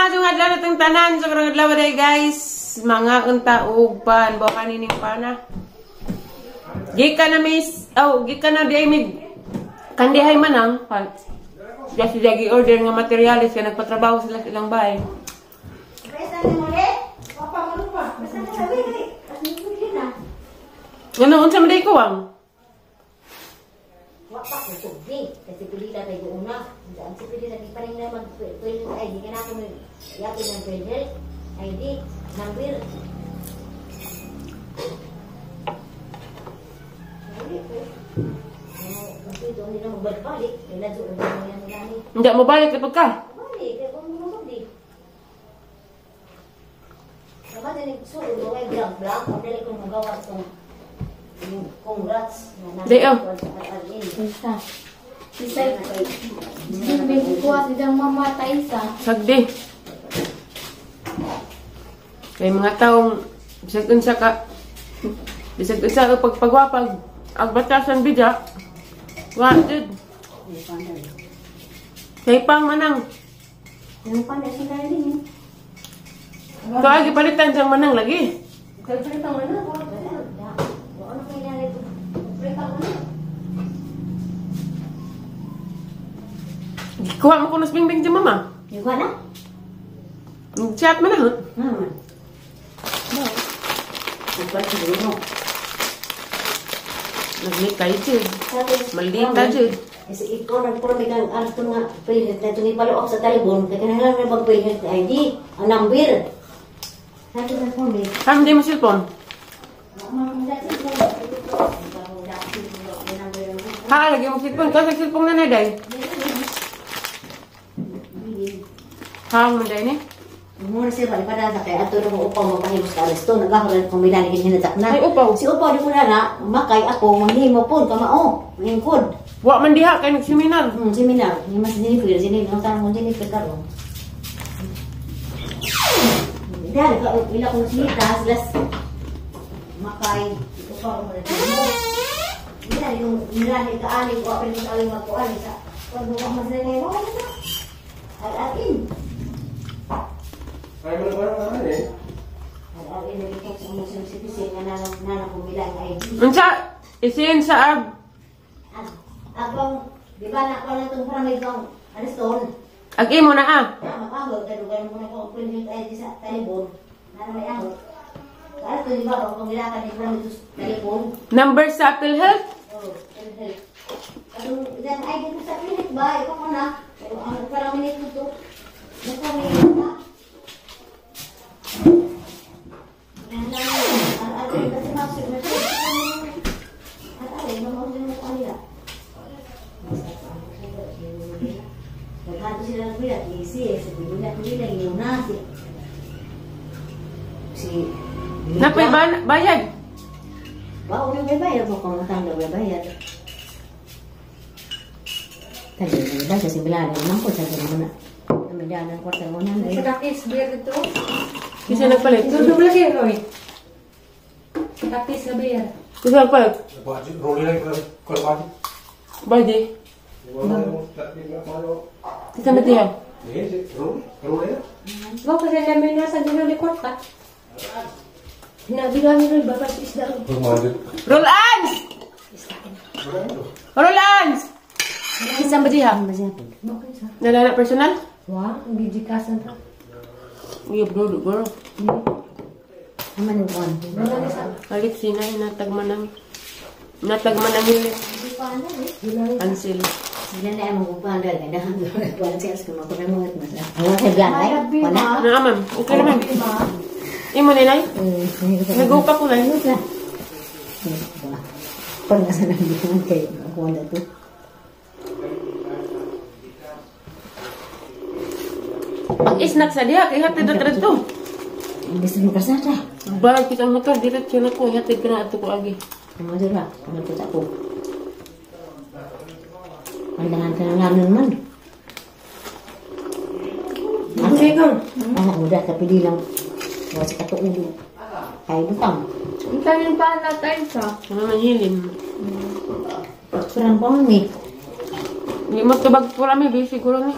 Maayong adlaw natong tanan. Sobrang adlaw day, guys. Mga unta og pan buka nining pana. Gikan na miss, oh, gikan na di mig kandihay manang pan. Just jagi order nga materyales kay nagpatrabaho sila sa ilang bahay. Ano unsa man day kuwang? Wa pa ko sugdi kasi pili na tayo una. Ang si pili na di pa rin na mag PhilHealth ID ka na ako mag yapin ng PhilHealth ID number. Hindi mo balik kapag ka? Balik, kaya kung mo sugdi. Naman din sulod mo kay blank blank, ang dali kong magawa itong congrats. Di oh. Isa. Isa. Kuha silang mama ta isa. Sagdi. Kay mga taong bisag unsa ka bisag unsa ka pagpagwapag ang batasan bidya. Wa jud. Kay pang manang. Yung panda sila rin. Kaya gipalitan siyang manang lagi. Palitan manang. Kuha mo ko na bingbing di mama. Kuha na? Chat mo na, ha? Naglikay, Jud. Malita, Jud. Kasi ikaw nagpurmi kang ato nga PhilHealth na itong ipalo sa talibon. Kaya kailangan na mag-PhilHealth ID. Ang number. Sabi na purmi. Saan hindi mo cellphone? Ha, lagi mo cellphone. Kasi cellphone na na, day. Hang mo day ni? Muna siya balik pa na kay ato na mo upaw mapahimos ka aresto nagahol kung milani gid hinatak na. Ay upaw. Si upaw di mo na makay ako manghimo pod kamao lingkod. Wa man diha kay nagseminar. Seminar. Ni mas Jennifer, Jennifer ang tanong Jennifer karon. Dahil ka ila kong sinitas las makay upaw mo na. Ila yung milani kaali ko apil mo aling magkuan sa pag mo mas na mo. Al-ain. Ay, mo na ba eh? Al-ain nagikok sa mga sinisisi nga nanang kumila ang ID. Unsa? Isiin sa ab? Akong, di ba na ako na itong parang itong ariston? Ag imo na ah? Mapagod, kadugan mo na ko ang PhilHealth ID sa talibon. Nana may angot. Ariston, di ba, kung kumila ka di parang ito sa talibon? Number sa PhilHealth? Oo, PhilHealth. Katong, ilang ID ko sa PhilHealth ba? Ikaw ko na. Ang parang minute ito. Nakamit na. Napay bayad? Ba, ulo may bayad mo kung matang may bayad. Tali, ba sa simula naman ko sa mo na. Amida ng kwarta mo na. Sa kapis beer dito. Kisa nagpalit. Tudo lagi Roy. Kapis na beer. Kisa nagpalit. Baji, roli lang ko baji. Baji. Kisa matiya. Eh, roli, roli. Ba kasi namin nasa dino ni kwarta. Nabigahan ni Roy babas isda. Roll-ons! Roll-ons! Kisa ba diha? Nalala personal? Wa, ang gijikasan ta. Iya, bro, bro. Aman yung one. Halit sina, natagman ang hilit. Ansil. Sila na ang mga pandal. Kaya dahan siya sa mga kunamungat mas. Ang mga blanay. Wala. Ano, ma'am? Okay naman. Imo nilay? Nag-upa ko lang. Pag nasa nandito kay ako na to. Pag-isnak sa diha, kay hatid na kadto. Gusto mo kasada. Balik kita ang motor, diretso na ko. Hatid ka na ato ko agi. Ano dira? Ano to ako? Pandangan ka na naman man. Okay ka. Anak mo dahil kapili lang. Wala sa katuulo. Ay, butang. Ang tanin pa na tayo sa. Ano man hilim? Kurang pa mi. Hindi mo tubag pura mi, busy siguro ni.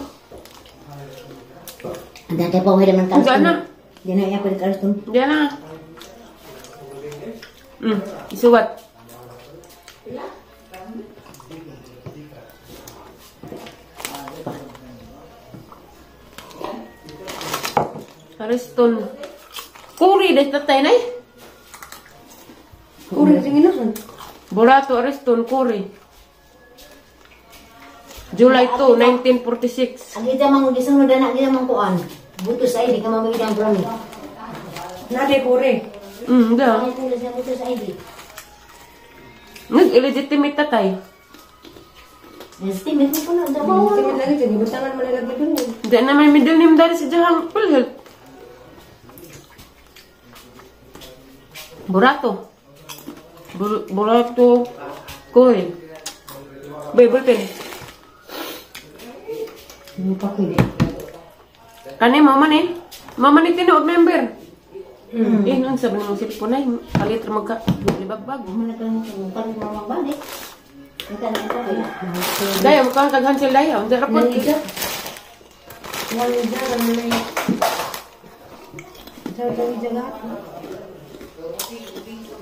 Ang kay pa man ka. Diyan na. Di na iya ko karos tun. Diyan na. Isuwat. Ariston. Kuri dahil tatay na eh. Kuri tingin na. Borato Ariston, Kuri. July 2, 1946. Ang ita mang gisunod na kita mang kuan. Butos ID ka mamigyan brami. Nade kuri. Da. Ang pulos na butos ID. Nag-illegitimate tatay. Estimate mo po na. Dabaw. Tingin lagi dyan. Ibutangan mo na lagi dun. Di na may middle name dahil si Jahang PhilHealth. Borato. Borato. Kuri. Bay, ballpen. Ano pa ko eh. Kani, mama ni. Mama ni tinuod member. Eh, nun sabi ng cellphone ay, palit ra magka, libagbag. Mo na kang kung mo magbalik. Kita na ito. Daya, mukhang kaghansel daya. Unsa ra po? Naliga. Naliga. Naliga. Naliga.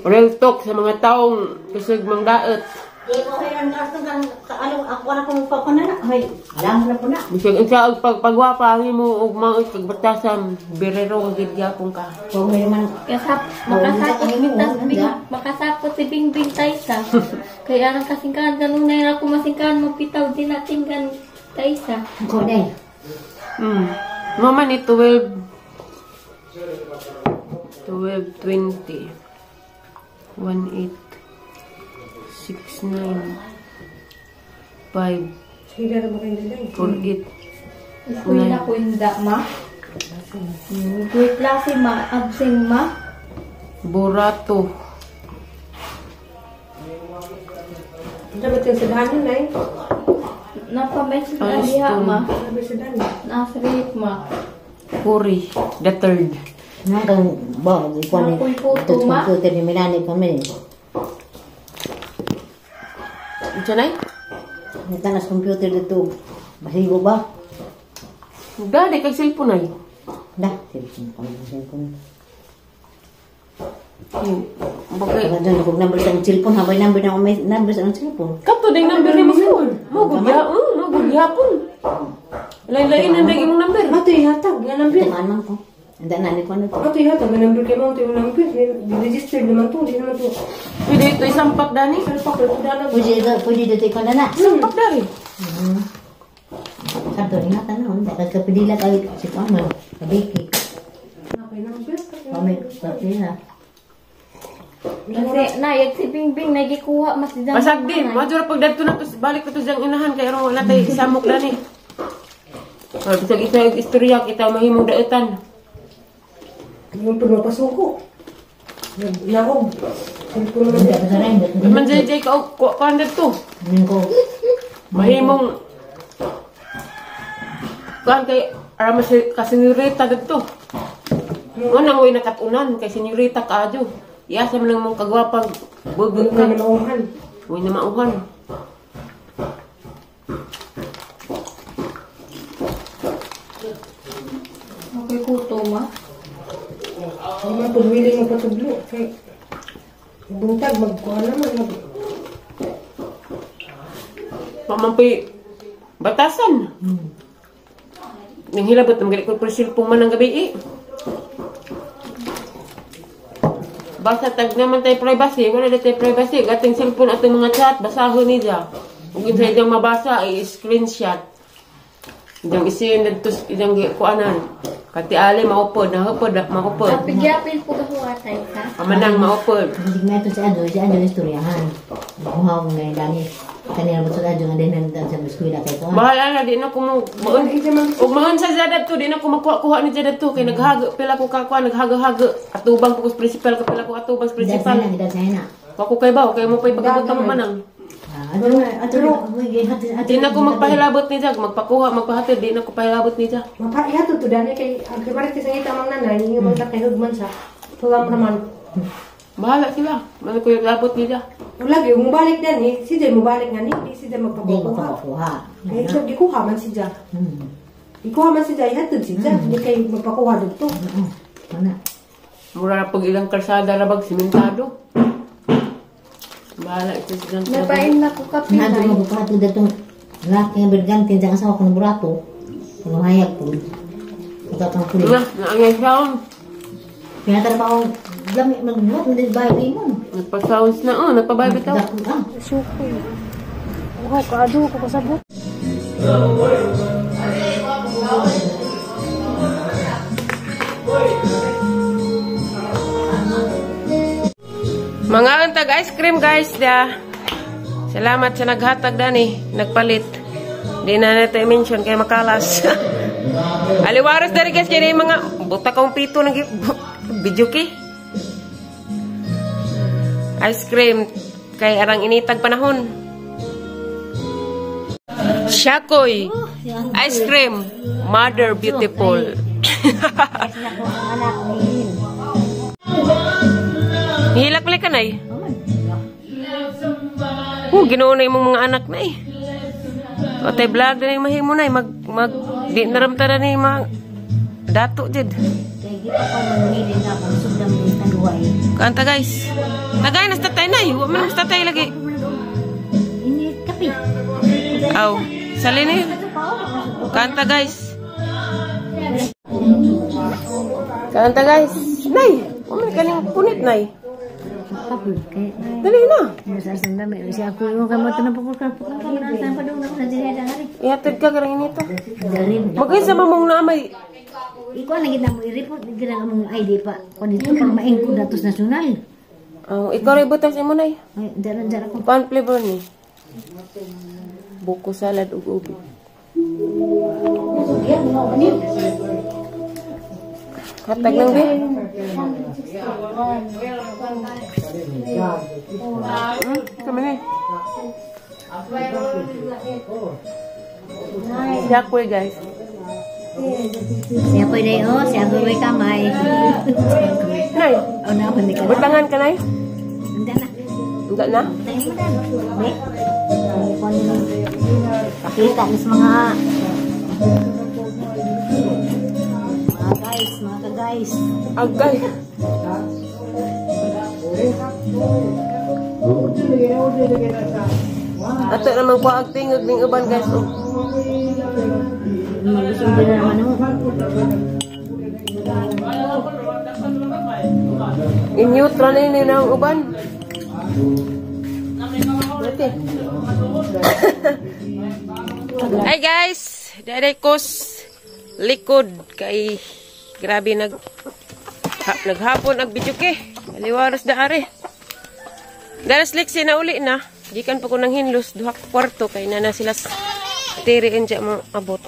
Real talk sa mga taong kusog mang daot. Di ko kay ang karos kang kaalong ako na kung pa na. Hay, alam na po na. Bisag unsa og pagpagwapa himo og mga kagbatasan, birero ka gid gyapon ka. Kung may man Makasapot si Bingbing Taysa. Kaya ang kasingkahan kanunay na ako masingkahan mapitaw din natin gan Taysa. ko day. Mama ni 12 12 20 1 8 6 9 5 4 8. Eskwela ko yung ma. Kuy klase ma, absent ma. Borato. Dapat yung sadahan na eh. Napamay sa diha ma. Nasrip ma. Kuri, the third. Nang kang ba, ko ni. Computer ni Milani kami. Unsa nay? Nitanas computer dito. Basigo ba? Dali kay cellphone ay. Da, cellphone ko, cellphone. Bagay. Doon ako number sa cellphone, habay number na may number sa cellphone. Kato ding number ni mo phone. Mo gud ya, mo gud gyapon. Lain-lain ang lagi mong number. Matoy hatag nga number. Tumaan man ko. Anda na ni ko ano to. Matoy hatag nga number kay mo, yung number. Registered naman to, di naman to. Pwede ito isampak dani. Sampak ito dana. Pwede dito ikaw na na. Sampak dari. Sabto ni nga tanon, dapat ka pidila kay si Kuan kabiki. Kami kapila. Kasi nayag si Bingbing nagikuha mas didang. Pasag din, major pag dadto na to balik to siyang inahan kay aron wala tay samok dani. Bisag isa og istorya kita mahimong daetan. Yung pagpasuko. Naog. Cellphone man Hindi pa sa rin. Man jay jay ka og kuan dadto. Ko. Mahimong kuan kay ara mas ka senyorita dadto. Unang way nakatunan kay senyorita kaadyo. Iyasa man lang mong kagwapang bugod ka. Uy na mauhan. Uy na mauhan. Okay kuto ma. Ang mga pagwiling mo patublo. Kay buntag magkuha naman. Pamampi batasan. Nang hilabot ang galit ko silpong man ang gabi eh. Basta tag naman tayo privacy, wala na tayo privacy. Gating cellphone atong mga chat, basahon niya. Kung kinsa iyang mabasa, i-screenshot. Iyang isin, iyang kuanan. Kati ali, maupod, nahupod, maupod. Apigyapin po kahuwa tayo sa. Pamanang maupod. Hindi na ito sa Adjo istoryahan. Makuha ko ngayon dani. Kanina mo sa Adjo nga din sa eskwela kay kuan. Bahala na, di na ko mo... Ug maon sa Jadad to, di na ko makuha-kuha ni Jadad to. Kay naghago, pila ko kakuha, naghago-hago. Atubang po ko sa principal, kapila ko atubang sa principal. Wako kay ba, kay mo pa'y pagkabuta mo manang. Di na ko magpahilabot ni Jag, magpakuha, magpahatid, di na ko pahilabot ni Jag. Mapahihatod to, dani kay ang kimaritis ang itamang nanay, yung mga kahugman sa tulam naman. Bahala sila, ano ko yung labot ni Jag. Lagi, mubalik na ni, si Jay mubalik na ni, di si Jay magpakuha. Magpakuha. Kaya ito, di kuha man si Jag. Ikuha man si Jai, hatod si Jai. Hindi kayo magpakuha dito. Oo. Mana. Mura na pag ilang kalsada na bag, simentado. Bahala ito sa ilang Napain na ko kape Nado na. mo bukato datong lahat ng bergantin sa asawa ko ng burato. Kung hayag po. Pagkakang kulit. Na, naangay sound. Pinatrabaho, lami magbuhat, hindi bahay limon. Nagpa-sounds na, oh, nagpabayad bitaw. Dako ah. Sukoy. Oh, kaado ko kasabot. Mga untag ice cream guys da. Salamat sa naghatag dani, nagpalit. Di na natin mention kay makalas. Aliwaros dari guys kini mga buta kong pito nang video ki. Ice cream kay arang initag panahon. Shakoy. Ice cream, mother beautiful. Hihilak pala ka na eh. Oh, Ginoo na imong mga anak na eh. O tay vlog na yung mahimo na eh. Mag, di naramta na ni mga dato jud. Kanta guys. Tagay na sa tatay na eh. Huwag man sa tatay lagi. Aw, salin eh. Kanta guys. Kanta guys. Nay, huwag man kaning punit nay. Dali na. Ihatid ka karang inito. Mag-isa mamong namay. Ikaw na gid mo i-report gid ang among ID pa. Kun dito pang maingkod datos nasyonal. Oh, ikaw rin butas imo nay. Ay, dara ko. Pan flavor ni. Buko salad ug ubi. Hatag lang be. Kami ni. Siya guys. Siya po day oh, siya po way kamay. Nay, Oh na ko ka. butangan ka nay? Hindi na. Hindi na? Tayo mo na. Be. Pakita ni sa mga guys, mga ka-guys. Agay. Ato naman ko ang tingog ning uban guys. Oh. Malusog din na naman oh. I-mute ra na yun ang uban. Dati. Hi guys, daday kos likod kay grabe naghapon ag video ke. Aliwaros da are. Daras liksi na uli na. Gikan pa ko nang hinlos duha ka kwarto kay nana sila tiri enja mo abot.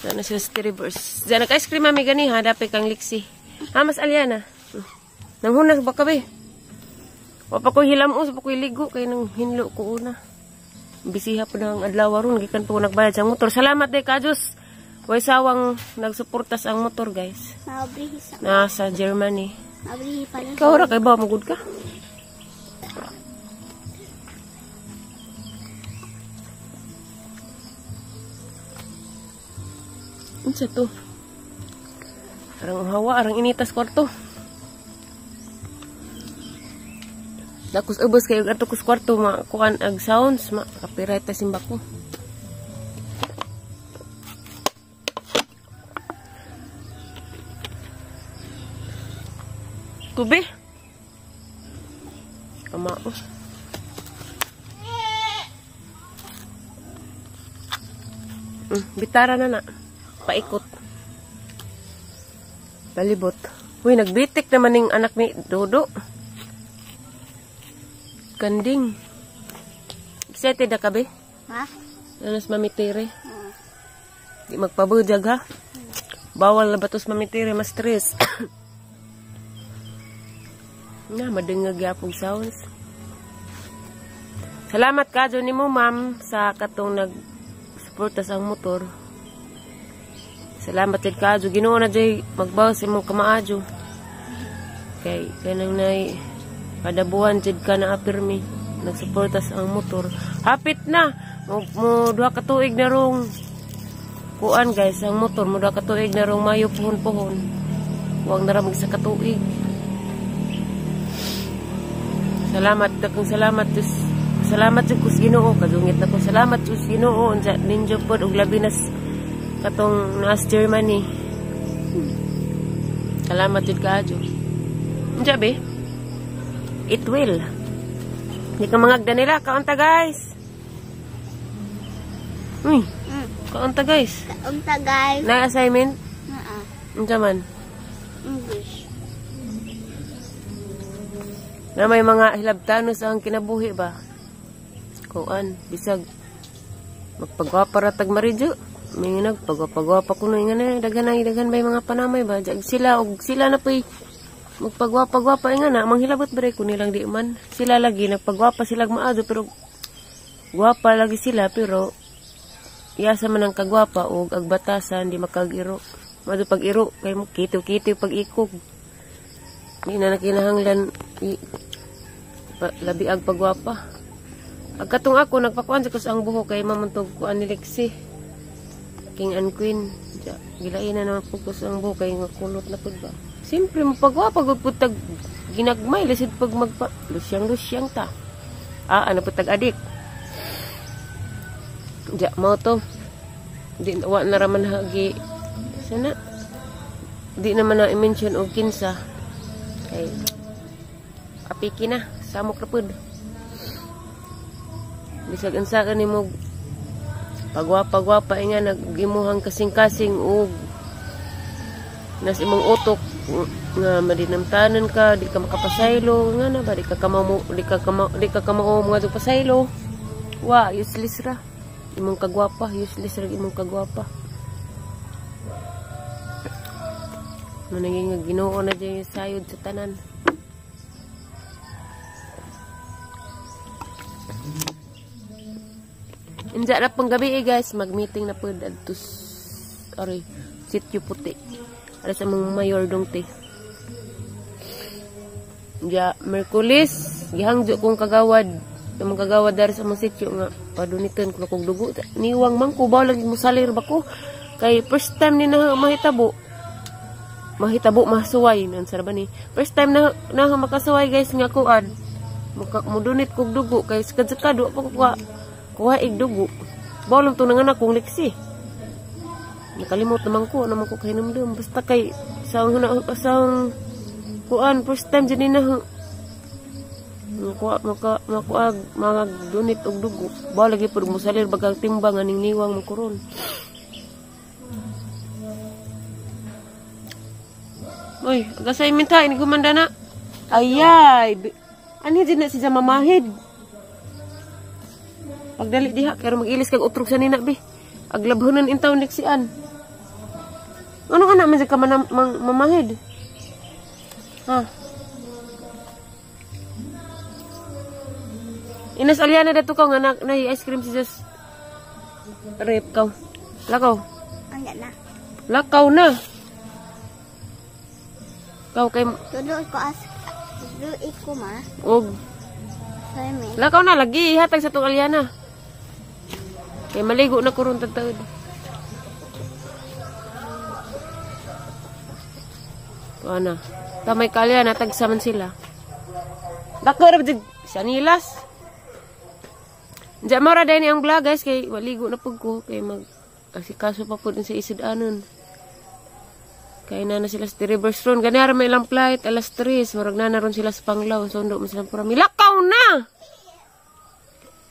Nana sila sa tiri verse. Diyan nag ice cream mami gani ha dapay kang liksi. Ha mas Aliana. Nanghunas ba ka be? Wa pa ko hilamos, pa ko ligo kay nang hinlo ko una. Bisiha pa ng adlaw ron gikan pa ko nagbayad sa motor. Salamat day ka Diyos. Way sawang nagsuportas ang motor guys. Nasa Germany. Ikaw ra kay ba magud ka? Unsa to? Arang hawa, arang initas kwarto. Dakos ubos kayo ato kus kwarto makuan ag sounds ma copyright ta simba ko. Kubi. Kamao. Bitara na na. Paikot. Palibot. Uy, nagbitik naman ning anak ni Dodo. Kanding. Excited na ka, be? Ha? Nanas mamitire. Di magpabudyag, ha? Bawal na batos mamitire, mas stress. Na, madungag yapong sounds. Salamat ka, Johnny mo, ma'am, sa katong nag-suporta sa ang motor. Salamat din ka, Jo. Ginoo na, Jay, magbawas imong kamaadyo. Kay, kanang nay, kada buwan, jid ka na apirmi. Nagsuporta sa ang motor. Hapit na! Mo duha ka tuig na rong Kuan guys, ang motor mo da katuig na rong Mayo puhon-puhon. Huwag na ra mag sa katuig. Salamat dakong salamat Diyos. Salamat jud ko sa Ginoo, kadungit nako. Salamat jud sa Ginoo unsa ninyo pod og labi nas katong naas Germany. Salamat jud kaayo. Unsa be? It will. Di ka mangagda nila, kaunta guys. Uy. Kaunta guys. Kaunta guys. Na assignment? Unsa man? English. Na may mga hilabtanos ang kinabuhi ba? Kuan, bisag magpagwapa ra tag maridyo. May nagpagwapa-gwapa kuno nga na daghan ang daghan bay mga panamay ba? Jag sila og sila na poy magpagwapa-gwapa nga na manghilabot ba ko nilang di man. Sila lagi nagpagwapa sila maadto pero gwapa lagi sila pero iyasa man ang kagwapa og agbatasan di makag-iro. Maadto pag-iro kay mo kitiw-kitiw pag-ikog. Di na nakinahanglan labi ag pagwapa. Agkatong ako nagpakuan sa ang buhok kay mamuntog kuan ni Lexi. King and Queen. Gilain na naman po ko sa ang buhok kay nga kulot na pud ba. Siyempre mapagwapa gud pud tag ginagmay lisod pag magpa lusyang-lusyang ta. Ah, ano pud tag adik. Ja mo to. Di wa na raman hagi sana. Di naman na i-mention og kinsa. Kay apiki na, samok ra pud. Bisag unsa ka nimo pagwapa-gwapa nga nag-imuhang kasing-kasing og nas imong utok nga madinamtanan ka, di ka makapasaylo nga na ba, di ka kamao mga pasaylo. Wa, useless ra imong kagwapa, useless ra imong kagwapa. Managing nga Ginoo na dyan yung sayod sa tanan. Inja na pang gabi eh guys, mag-meeting na po adto aray, sityo puti. Aray sa mga mayor dong te. Ja, Merkulis, gihangjo kong kagawad. Yung mga kagawad dari sa mga sityo nga padunitan ko kog dugo. Niwang man ko ba lagi mo salir ba ko? Kay first time ni na mahitabo. Mahitabo masuway nan sara ba ni. First time na na makasuway guys nga kuan. Mudunit kog dugo kay sakad-sakad wa pa ko kuha ig dugo. Bawal to nanganak kong liksi. Nakalimot naman ko, naman ko kahinumdum. Basta kay sang kuan first time dyan na makuha magdunit og dugo. Bawal lagi pud mosalir bagang timbang aning niwang mo kuron. Oy, ag-assignment ha, ini gumanda na. Ayay, ani din na si mamahid. Pagdali diha, kaya mag-ilis kag utrog sa nina, be. Aglabhonan intaw niksian. Ano ka naman ka mamahid? Ha? Inas Aliana dato ka nga na ice cream si Just rep ka. Lakaw. Ano na? Lakaw na. Kaw kay Tulo ko as tulo ko ma. Og. Lakaw na lagi ihatag sa tong Aliana. Kay maligo na kuron tagtaod. Ana. Tamay ka Aliana tagsa man sila. Dako ra jud sa nilas. Diya mo ra din ang vlog guys kay maligo na pud ko kay mag asikaso pa pud sa isud-anon. Kay na na sila sa reverse ron. Gani ra may ilang flight alas 3. Murag na ron sila sa Panglao. Sundo man sila pura. Milakaw na.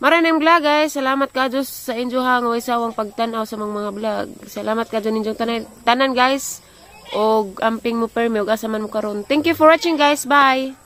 Maraming vlog guys. Salamat ka Diyos sa inyo ha. Nga sawang pagtanaw sa mga vlog. Salamat ka Diyos ninyong tanan guys. Og amping mo permi og asa man mo karon. Thank you for watching guys. Bye.